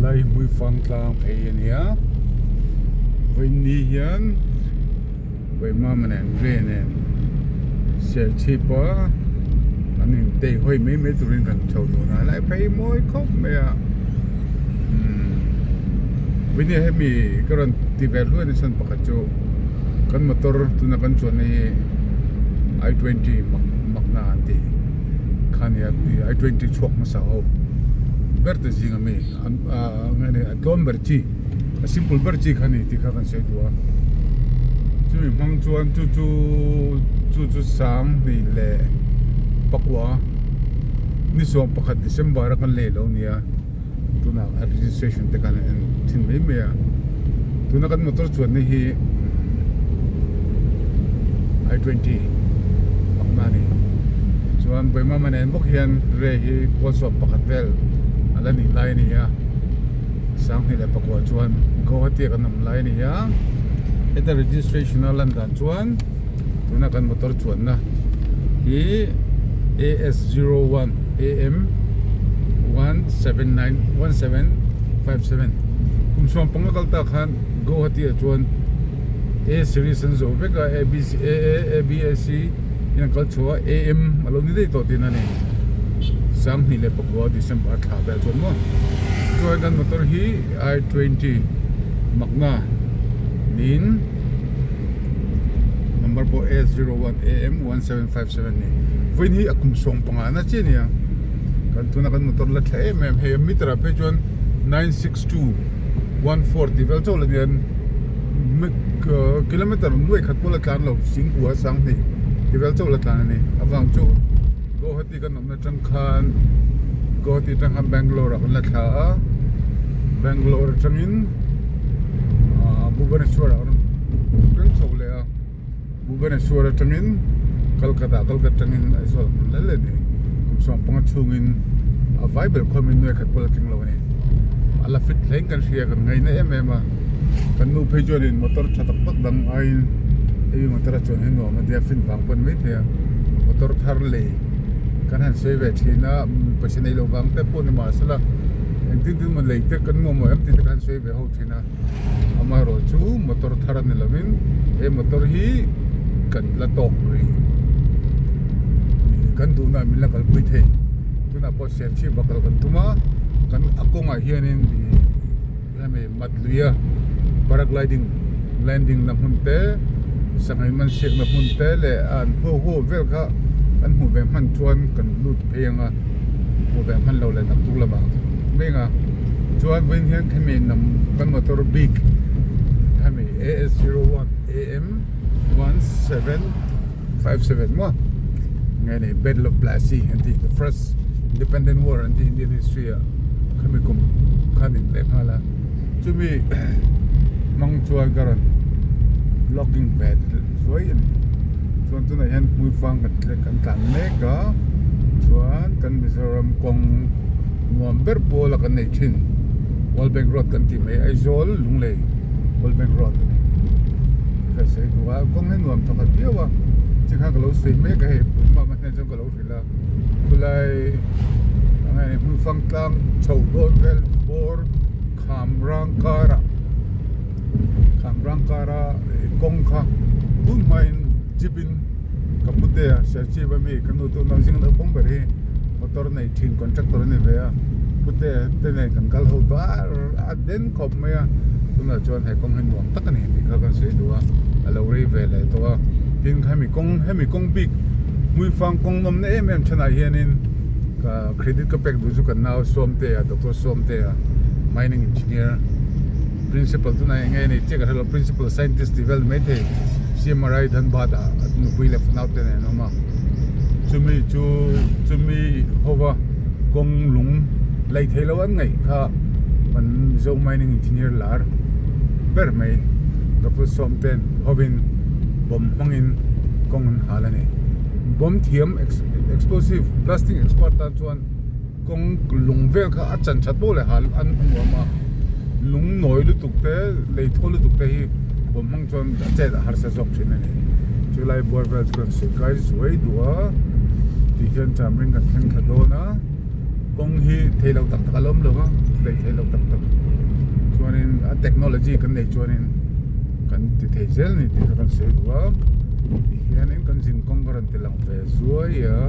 Helai hi Hmuifang tlang phei a nia vawiin hian Vaimama nen Ray nen Serchhip a an in tei hawi mai mai turin kan chho dawn a helai phei mawi khawp mai a umm vawiin hemi ka rawn ti ve hluai na chhan pakhat chu kan motor tuna kan chuanna hi i twenty mak makna an tih kha nia i twenty chhuak hmasa ho ber te zing ami an ah nge ni a tlawm ber chi a simple ber chi kha a ni tih kha kan sawi duh a chumi hmang chuan chu chu chu chu sang hnih leh pakua ni sawm pakhat December a kan lei lo nia tunah a registration te khan a en thin mai mai a tuna kan motor chuanna hi i twenty pakna a ni chuan Buaimama nen bawk hian Ray hi pawl sawm pakhat vel a la nih lai a ni a Sanghnih leh pakua chuan Guwahati ah kan awm lai a ni a heta registration a lan dan chuan tuna kan motor chuanna hi AS01 AM 179 1757 kum sawm panga kal tak khan Guwahati ah chuan A series an zawh vek a A B C A A A B A C in an kal chhuah a A M a lo ni daih tawh tihna a ni Sanghnih leh pakua December thla vel chuan maw chuan kan motor hi I 20 Magna niin number pawh S01 AM 1757 a ni vawiin hi a kum sawm panga na chiah a ni a kan tuna kan motor la tha em em hei a meter ah phei chuan 96214 tih vel chauh la nia kilometer nuai khat pawh la tlan lo singkua sanghnih tih vel chauh la tlan a ni avang chu Guwahati kan awmna atang khan Guwahati atang khan Bangalore ah kan la thla a Bangalore atangin ah Bhubaneswar ah kan chho leh a. Bhubaneswar atangin Kolkata Kolkata atangin Aizawl hmun lel a ni. Kum sawmpanga chhungin a vai ber khuamin nuai khat pawh la tling lo a ni. A la fit hle in kan hria kan ngaina em em a. Kan nu phei chuanin motor tha tak tak dang aiin hemi motor a chuan hi nuam a tia fin vang pawh a ni maithei a. Motor thar lei kan han sawi ve thin a pawisa nei lo vang te pawh ni mahsela engtin tin maw lei te kan mamawh em tih te kan han sawi ve ho thin a. Amaherawh chu motor thar a ni lovin he motor hi kan la tawk rih kan duhna min la kalpui thei tunah pawh serchhip a kal kan tum a kan a kawngah hianin ih hemi mat luia paragliding landing na hmun te sangha man siakna hmun te leh an huau huau vel kha kan hmuh ve hman chuan kan lut phei ang a hmuh ve hman lo leh naktuk lamah mai ang a. Chuan vawiin hian khami nam kan motor bik hemi AS01 AM 1757 maw nge ni Battle of Plassey an tih the first independent war an tih Indian history ah khami kum khan in leh nghal a chumi hmang chuan ka rawn vlogging ve zuai a ni chuan tunah hian hmuifang kan tlan mek a chuan kan Mizoram kawng. Nuam ber pawl a kan nei thin World Bank Road kan tih mai Aizawl Lunglei World Bank Road a ni ka sawi duh a kawng hi nuam thawkhat viau a chi kha ka lo sawi mek a hei pumah hman hian chuan ka lo hrilh a khulai eng nge hmun fang tlang chho dawn vel bawr kham rang karah kham rang kara kawng kha tun hmain jeep in ka pute a Serchhip ami ka nu tuna zing naupang ber hi. Motor nei thin contractor a ni ve a pute te nen kan kal ho tawh a a den khawp mai a tunah chuan he kawng hi nuam tak a ni tih kha kan sawi duh a a lo rei ve leh tawh a tin hemi kawng hemi kawng bik hmuifang kawng nawmna em em thenah hianin ka credit ka pek duh chu kan nau Sawmtea Doctor Sawmtea mining engineer principal tunah eng nge a ni chiah ka hrelo principal scientist tih vel ni maithei CMRI Dhanbad ah nupui leh fanau te nen an awm a. Chumi chu chumi hova kawng lung lei thei lo an ngaih kha kan Mizo mining engineer lar ber mai Doctor Sawmten hovin bomb hmangin kawng an hal a ni. Bomb thiam explosive blasting expert tan chuan kawng lung vel kha a chan that pawh leh hal an nuam a, lung nawi lutuk te lei thaw lutuk te hi bomb hmang chuan a chet a harsa zawk thin a ni. Chulai buar vel chu kan sawi kai zuai duh a tih hian chamring kan thleng thla dawn a. Kawng hi thei lo tak tak a lawm lo va, daih thei lo tak tak chuanin a technology kan nei chuanin kan ti thei zel a ni tih kha kan sawi duh a, tihianin kan zin kawng ka rawn ti lang ve zuai a.